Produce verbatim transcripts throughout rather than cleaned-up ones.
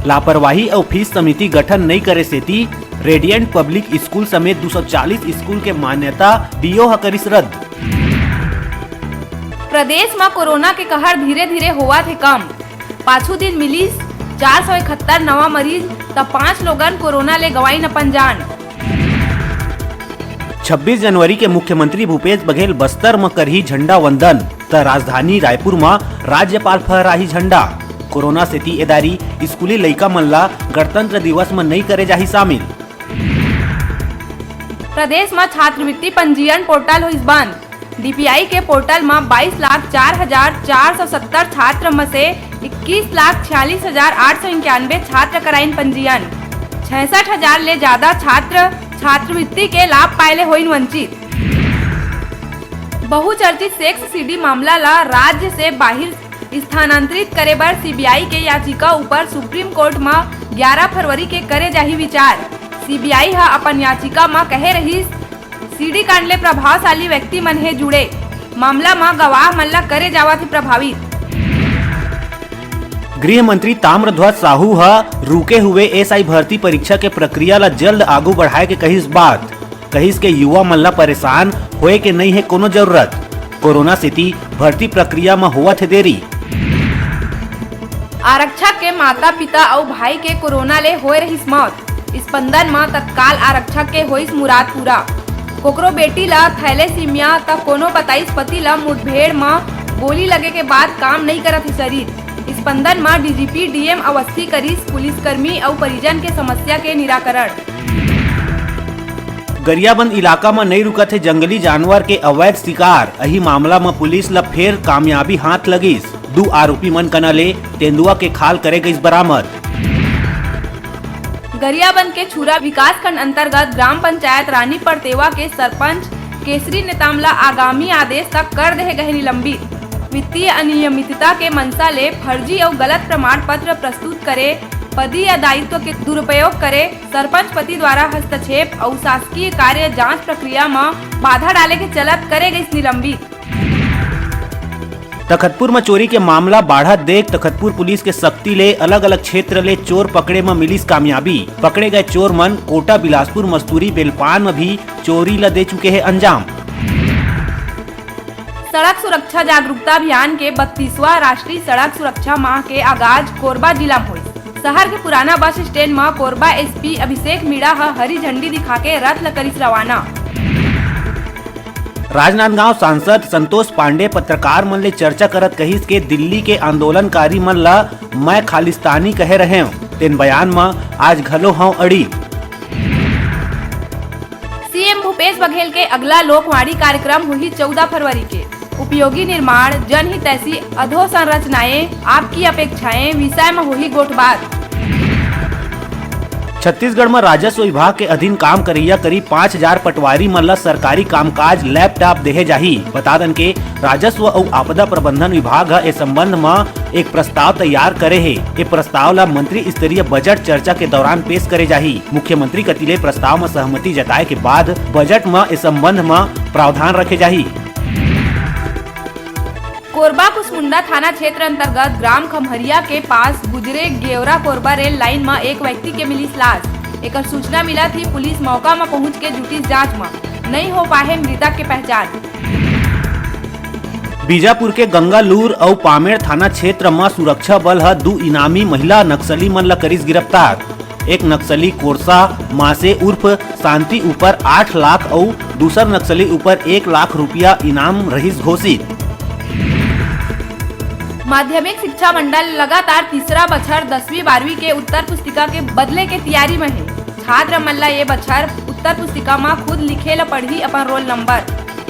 लापरवाही अउ फीस समिति गठन नइ करे सेती रेडियंट पब्लिक स्कूल समेत दू सौ चालीस स्कूल के मान्यता डीओ ह करिस रद्द। प्रदेश म कोरोना के कहर धीरे-धीरे होवत हे कम। पाछू दिन मिलिस चार सौ इकहत्तर नवा मरीज, त पांच लोगन कोरोना ले गंवाइन अपन जान। छब्बीस जनवरी के मुख्यमंत्री भूपेश बघेल बस्तर म करही झंडा वंदन, त राजधानी रायपुर म राज्यपाल फहराही झंडा। कोरोना सेती ए दारी स्कूली लइका मन ला गणतंत्र दिवस म नइ करे जाही शामिल। प्रदेश म छात्रवृत्ति पंजीयन पोर्टल होइस बंद। डीपीआई के पोर्टल म बाईस लाख चार हजार चार सौ सत्तर छात्र म से इक्कीस लाख छियालीस हजार आठ सौ इक्यानवे छात्र कराइन पंजीयन। छियासठ हजार ले जादा छात्र छात्रवृत्ति के लाभ पाए ले होइन वंचित। बहुचर्चित सेक्स सीडी मामला ल राज्य से बाहिर स्थानांतरित करे बर सीबीआई के याचिका ऊपर सुप्रीम कोर्ट म ग्यारह फरवरी के करे जाही विचार। सीबीआई ह अपन याचिका म कहे रहिस, सीडी कांड ले प्रभावशाली व्यक्ति मन हे जुड़े, मामला म गवाह मन ल करे जावत हे प्रभावित। गृह मंत्री ताम्रध्वज साहू ह रुके हुए एसआई भर्ती परीक्षा के प्रक्रिया ल जल्द आगू बढ़ाए के कहिस बात। कहिस के युवा मन ला परेशान होए के नइ हे कोनो जरूरत। कोरोना सेती भर्ती प्रक्रिया म होवत हे देरी। आरक्षक के माता-पिता अउ भाई के कोरोना ले होए रहिस मौत। स्पंदन म तत्काल आरक्षक के होइस मुराद पूरा। कोकरो बेटी ल थैलेसीमिया त कोनो बताइस पति ल मुठभेड़ म गोली लगे के बाद काम नइ करत हे शरीर। स्पंदन म डीजीपी डीएम अवस्थी करिस पुलिसकर्मी अउ परिजन के समस्या के निराकरण। गरियाबंद इलाका म नइ रुकत हे जंगली जानवर के अवैध शिकार। अही मामला म पुलिस ल फेर कामयाबी हाथ लगिस। दू आरोपी मन कना ले तेंदुआ के खाल करे गइस बरामद। गरियाबंद के छुरा विकासखंड अंतर्गत ग्राम पंचायत रानी परतेवा के सरपंच केसरी नेताम ल आगामी आदेश तक कर देहे गए निलंबित। वित्तीय अनियमितता के मंशा ले फर्जी अउ गलत प्रमाण पत्र प्रस्तुत करे, पदीय दायित्व के दुरुपयोग करे, सरपंच पति द्वारा हस्तक्षेप अउ शासकीय कार्य जांच प्रक्रिया म बाधा डाले के चलत करे गइस निलंबित। तखतपुर म चोरी के मामला बाढ़त देख तखतपुर पुलिस के सख्ती ले अलग-अलग क्षेत्र ले चोर पकड़े म मिलिस कामयाबी। पकड़े गए चोर मन कोटा, बिलासपुर, मस्तूरी, बेलपान म भी चोरी ल दे चुके हे अंजाम। सड़क सुरक्षा जागरूकता अभियान के बत्तीसवाँ राष्ट्रीय सड़क सुरक्षा माह के आगाज कोरबा जिला म होइस। शहर के पुराना बस स्टैंड म कोरबा एसपी अभिषेक मीणा ह हरी झंडी दिखाके रथ ल करिस रवाना। राजनांदगांव सांसद संतोष पांडे पत्रकार मन ले चर्चा करत कहिस के दिल्ली के आंदोलनकारी मन ल मैं खालिस्तानी कहे रहेंव, तेन बयान म आज घलो हंव अड़ी। सीएम भूपेश बघेल के अगला लोकवाणी कार्यक्रम होही चौदह फरवरी के। उपयोगी निर्माण, जनहितैषी अधोसंरचनाएं, आपकी अपेक्षाएं विषय म होही गोठबात। छत्तीसगढ़ म राजस्व विभाग के अधीन काम करइया करीब पाँच हजार पटवारी मन ल सरकारी कामकाज लैपटॉप देहे जाही। बता दन के राजस्व अउ आपदा प्रबंधन विभाग ह ए संबंध म एक प्रस्ताव तैयार करे हे। ए प्रस्ताव ल मंत्री स्तरीय बजट चर्चा के दौरान पेश करे जाही। मुख्यमंत्री कति ले प्रस्ताव म सहमति जताए के बाद बजट म ए संबंध म प्रावधान रखे जाही। कोरबा कुसमुंडा थाना क्षेत्र अंतर्गत ग्राम खम्हरिया के पास गुजरे गेवरा कोरबा रेल लाइन म एक व्यक्ति के मिलिस लाश। एकर सूचना मिलत ही पुलिस मौका म पहुंच के जुटिस जांच म। नइ हो पाहे मृतक के पहचान। बीजापुर के गंगालूर अउ पामेड़ थाना क्षेत्र म सुरक्षा बल ह दू इनामी महिला नक्सली मन ल करिस गिरफ्तार। एक नक्सली कोरसा मासे उर्फ शांति ऊपर आठ लाख अउ दूसर नक्सली ऊपर एक लाख रुपया इनाम रहिस घोषित। माध्यमिक शिक्षा मंडल लगातार तीसरा बछर दसवीं बारहवीं के उत्तर पुस्तिका के बदले के तियारी म हे। छात्र मन ल ये बछर उत्तर पुस्तिका म खुद लिखे ल पड़ही अपन रोल नंबर।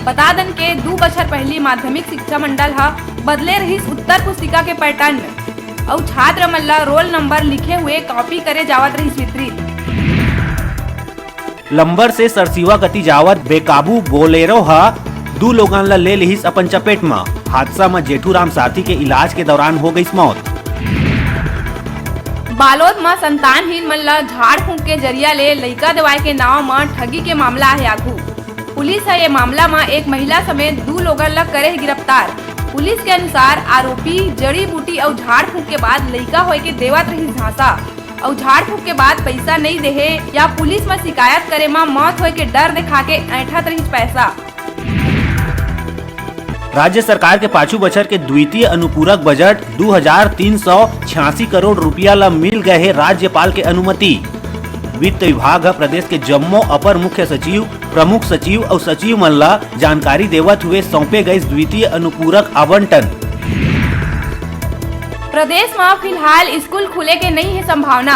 बता दन के दू बछर पहिली माध्यमिक शिक्षा मंडल ह बदले रहिस उत्तर पुस्तिका के पैटर्न अउ छात्र मन ल रोल नंबर लिखे हुए कॉपी करे जावत रहिस वितरित। लंबर से सरसीवा कति जावत बेकाबू बोलेरो ह दू लोगन ल ले लिहिस अपन चपेट म। हादसा म जेठू राम सारथी के इलाज के दौरान हो गइस मौत। बालोद म संतानहीन मन ल झाड़ फूंक के जरिया ले लइका देवाय के नाव म ठगी के मामला आहे आगू। पुलिस ह ये मामला म एक महिला समेत दू लोगन ल करे हे गिरफ्तार। पुलिस के अनुसार आरोपी जड़ी बूटी अउ झाड़ फूंक के बाद लइका होय के देवत रहिस झांसा। अउ झाड़ फूक के बाद पइसा नइ देहे या पुलिस म शिकायत करे म मौत होय के डर देखा के ऐंठत रहिस पैसा। राज्य सरकार के पाछू बछर के द्वितीय अनुपूरक बजट दू हजार तीन सौ छियासी करोड़ रुपया ल मिल गए हे राज्यपाल के अनुमति। वित्त विभाग ह प्रदेश के जम्मो अपर मुख्य सचिव, प्रमुख सचिव अउ सचिव मन ल जानकारी देवत हुए सौंपे गइस द्वितीय अनुपूरक आवंटन। प्रदेश म फिलहाल स्कूल खुले के नइ हे संभावना।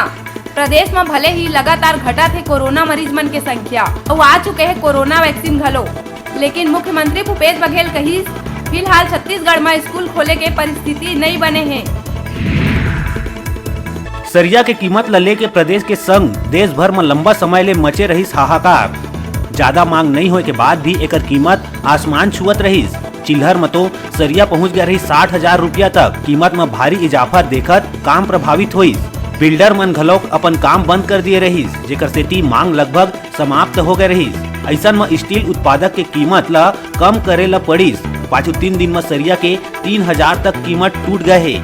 प्रदेश म भले ही लगातार घटत हे कोरोना मरीज मन के संख्या, अउ आ चुके हे कोरोना वैक्सीन घलो, लेकिन मुख्यमंत्री भूपेश बघेल कहिस, फिलहाल छत्तीसगढ़ म स्कूल खोले के परिस्थिति नइ बने हे। सरिया के कीमत ल लेके प्रदेश के संग देश भर म लंबा समय ले मचे रहिस हाहाकार। जादा मांग नइ होय के बाद भी एकर कीमत आसमान छुअत रहिस। चिल्हर म तो सरिया पहुंच गए रहिस साठ हजार रुपया तक। कीमत म भारी इजाफा देखत काम प्रभावित होइस। बिल्डर मन घलोक अपन काम बंद कर दिए रहिस, जेकर सेती मांग लगभग समाप्त हो गए रहिस। अइसन म स्टील उत्पादक के कीमत ल कम करे ल पड़िस। पाछू तीन दिन म सरिया के तीन हजार तक कीमत टूट गए हे।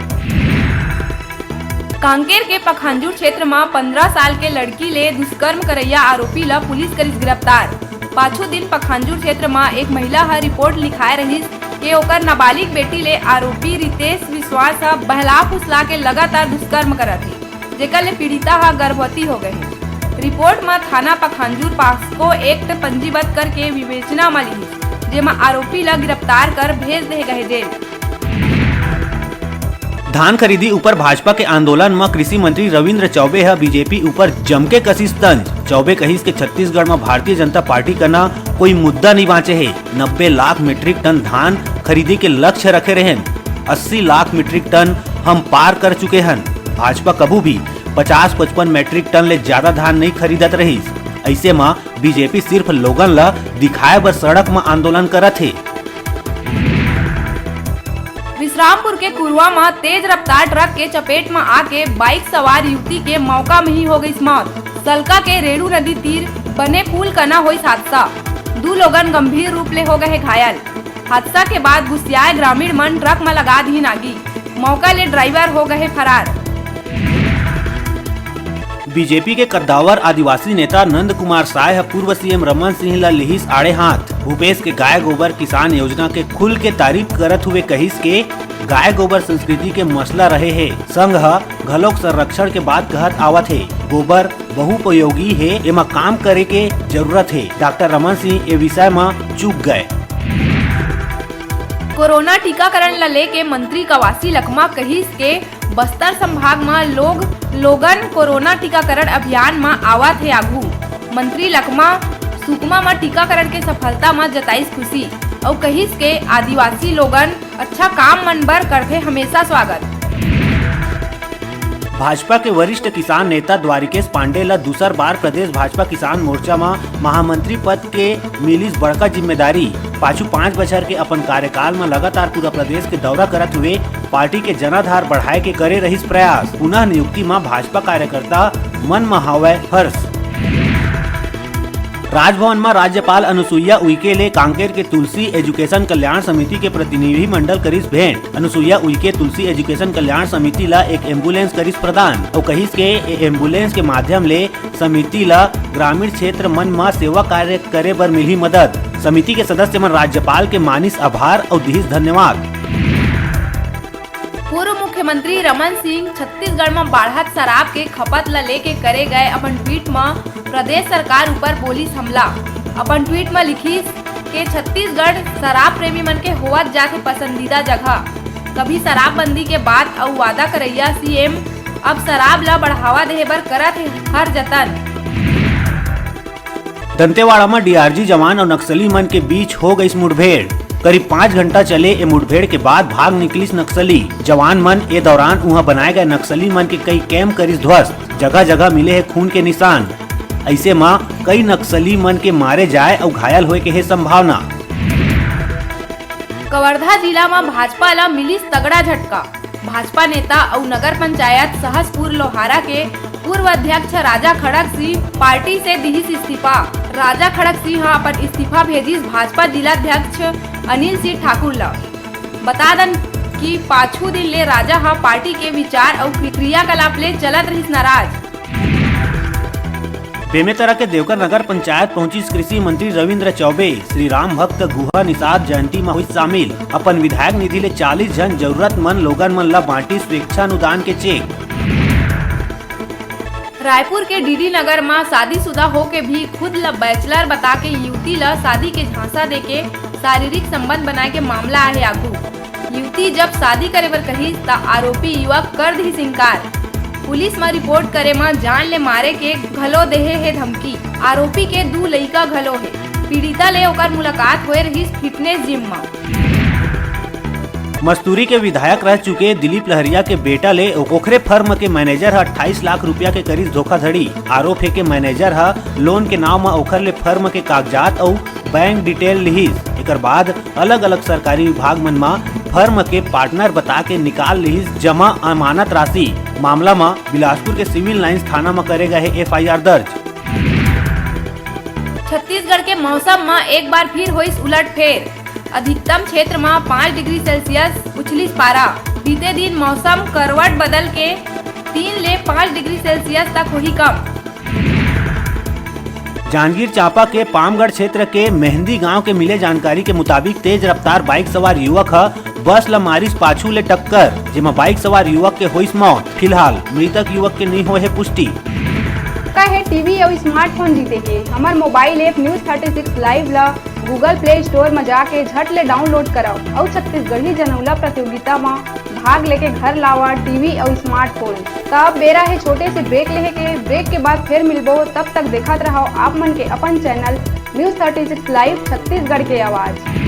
कांकेर के पखांजूर क्षेत्र म पंद्रह साल के लड़की ले दुष्कर्म करैया आरोपी ल पुलिस करिस गिरफ्तार। पाछू दिन पखांजूर क्षेत्र म एक महिला ह रिपोर्ट लिखाए रहिस के ओकर नाबालिग बेटी ले आरोपी रितेश विश्वास ह बहला फुसला के लगातार दुष्कर्म करत हे, जेकर ले पीड़िता ह गर्भवती हो गए हे। रिपोर्ट म थाना पखांजूर पास्को एक्ट पंजीबद्ध करके विवेचना म लिहिस, जेमा आरोपी ल गिरफ्तार कर भेज दे गए जेल। धान खरीदी ऊपर भाजपा के आंदोलन म कृषि मंत्री रविंद्र चौबे ह बीजेपी ऊपर जमके कसिस तंज। चौबे कहिस के छत्तीसगढ़ म भारतीय जनता पार्टी कना कोई मुद्दा नइ बांचे हे। नब्बे लाख मीट्रिक टन धान खरीदी के लक्ष्य रखे रहेन, अस्सी लाख मीट्रिक टन हम पार कर चुके हन। भाजपा कभू भी पचास पचपन मीट्रिक टन ले ज्यादा धान नइ खरीदत रहिस। अइसे म बीजेपी सिर्फ लोगन ल दिखाए बर सड़क म आंदोलन करत हे। विश्रामपुर के कुरुआ म तेज रफ्तार ट्रक के चपेट म आके बाइक सवार युवती के मौका म ही हो गइस मौत। सलका के रेणु नदी तीर बने पुल कना होइस हादसा। दू लोगन गंभीर रूप ले हो गए हे घायल। हादसा के बाद गुस्सियाए ग्रामीण मन ट्रक म लगा दीन आगी। मौका ले ड्राइवर हो गए फरार। बीजेपी के कद्दावर आदिवासी नेता नंद कुमार साय ह पूर्व सीएम रमन सिंह ल लिहिस आड़े हाथ। भूपेश के गाय गोबर किसान योजना के खुल के तारीफ करत हुए कहिस के गाय गोबर संस्कृति के मसला रहे हे, संघ ह घलोक संरक्षण के बात कहत आवत हे। गोबर बहुपयोगी हे, एमा काम करे के जरूरत हे। डॉक्टर रमन सिंह ए विषय म चूक गए। कोरोना टीकाकरण ल लेके मंत्री कवासी लखमा कहिस के बस्तर संभाग म लोग, लोगन कोरोना टीकाकरण अभियान म आवत हे आघू। मंत्री लखमा सुकमा म टीकाकरण के सफलता म जताइस खुशी अउ कहिस के आदिवासी लोगन अच्छा काम मन बर करथे हमेशा स्वागत। भाजपा के वरिष्ठ किसान नेता द्वारिकेश पांडे ल दूसर बार प्रदेश भाजपा किसान मोर्चा म महामंत्री पद के मिलिस बड़का जिम्मेदारी। पाछू पांच बछर के अपन कार्यकाल म लगातार पूरा प्रदेश के दौरा करत हुए पार्टी के जनाधार बढ़ाए के करे रहिस प्रयास। पुनः नियुक्ति म भाजपा कार्यकर्ता मन म हावय हर्ष। राजभवन म राज्यपाल अनुसुईया उइके ले कांकेर के तुलसी एजुकेशन कल्याण समिति के प्रतिनिधि मंडल करिस भेंट। अनुसुईया उइके तुलसी एजुकेशन कल्याण समिति ल एक एम्बुलेंस करिस प्रदान अउ कहिस के ए एम्बुलेंस के माध्यम ले समिति ल ग्रामीण क्षेत्र मन म सेवा कार्य करे बर मिलही मदद। समिति के सदस्य मन राज्यपाल के मानिस आभार अउ दिहिस धन्यवाद। पूर्व मुख्यमंत्री रमन सिंह छत्तीसगढ़ म बाढ़त शराब के खपत ल लेके करे गए अपन ट्वीट म प्रदेश सरकार ऊपर बोलिस हमला। अपन ट्वीट म लिखिस के छत्तीसगढ़ शराब प्रेमी मन के होवत जात हे पसंदीदा जगह। कभी शराबबंदी के बात अउ वादा करैया सीएम अब शराब ल बढ़ावा देहे बर करत हे हर जतन। दंतेवाड़ा म डीआरजी जवान अउ नक्सली मन के बीच हो गइस मुठभेड़। करीब पाँच घंटा चले ए मुठभेड़ के बाद भाग निकलिस नक्सली। जवान मन ए दौरान उहां बनाए गए नक्सली मन के कई कैंप करिस ध्वस्त। जगह-जगह मिले हे खून के निशान। अइसे म कई नक्सली मन के मारे जाए अउ घायल होए के हे संभावना। कवर्धा जिला म भाजपा ल मिलिस तगड़ा झटका। भाजपा नेता अउ नगर पंचायत सहसपुर लोहारा के पूर्व अध्यक्ष राजा खड़क सिंह पार्टी से दिहिस इस्तीफा। राजा खड़क सिंह ह अपन इस्तीफा भेजिस भाजपा जिला अध्यक्ष अनिल सिंह ठाकुर ल। बता दन कि पाछू दिन ले राजा ह पार्टी के विचार अउ क्रियाकलाप ले चलत रहिस नाराज। बेमेतरा के देवकर नगर पंचायत पहुंचिस कृषि मंत्री रविंद्र चौबे। श्री राम भक्त गुहा निषाद जयंती म होइस शामिल। अपन विधायक निधि ले चालीस झन जरूरतमंद लोगन मन ल बांटिस स्वेच्छा अनुदान के चेक। रायपुर के डीडी नगर म शादीशुदा होके भी खुद ल बैचलर बता के युवती ल शादी के झांसा देके शारीरिक संबंध बनाए के मामला आहे आगू। युवती जब शादी करे बर कहिस, त आरोपी युवक कर दिस इनकार। पुलिस म रिपोर्ट करे म जान ले मारे के घलो देहे हे धमकी। आरोपी के दू लइका घलो हे। पीड़िता ले ओकर मुलाकात होए रहिस फिटनेस जिम म। मस्तूरी के विधायक रह चुके दिलीप लहरिया के बेटा ले ओखरे फर्म के मैनेजर ह अट्ठाईस लाख रुपया के करिस धोखाधड़ी। आरोप हे के मैनेजर ह लोन के नाव म ओखर ले फर्म के कागजात अउ बैंक डिटेल लिहिस। एकर बाद अलग-अलग सरकारी विभाग मन म फर्म के पार्टनर बता के निकाल लिहिस जमा अमानत राशि। मामला म बिलासपुर के सिविल लाइंस थाना म करे गए हे एफआईआर दर्ज। छत्तीसगढ़ के मौसम म एक बार फिर होइस उलटफेर। अधिकतम क्षेत्र म पाँच डिग्री सेल्सियस उछलिस पारा। बीते दिन मौसम करवट बदल के तीन ले पाँच डिग्री सेल्सियस तक होही कम। जांजगीर चांपा के पामगढ़ क्षेत्र के मेहंदी गांव के मिले जानकारी के मुताबिक, तेज रफ्तार बाइक सवार युवक ह बस ल मारिस पाछू ले टक्कर, जेमा बाइक सवार युवक के होइस मौत। फिलहाल मृतक युवक के नइ होए हे पुष्टि। का हे टीवी अउ स्मार्टफोन जीते के? हमर mobile app news thirty six live ल Google Play Store म जाके झट ले डाउनलोड करव अउ छत्तीसगढ़ी जनउला प्रतियोगिता म भाग लेके घर लावा टीवी अउ स्मार्टफोन। त अब बेरा हे छोटे से ब्रेक लेहे के। ब्रेक के बाद फिर मिलबो, तब तक देखत रहव आप मन के अपन channel news thirty six live Chhattisgarh के आवाज।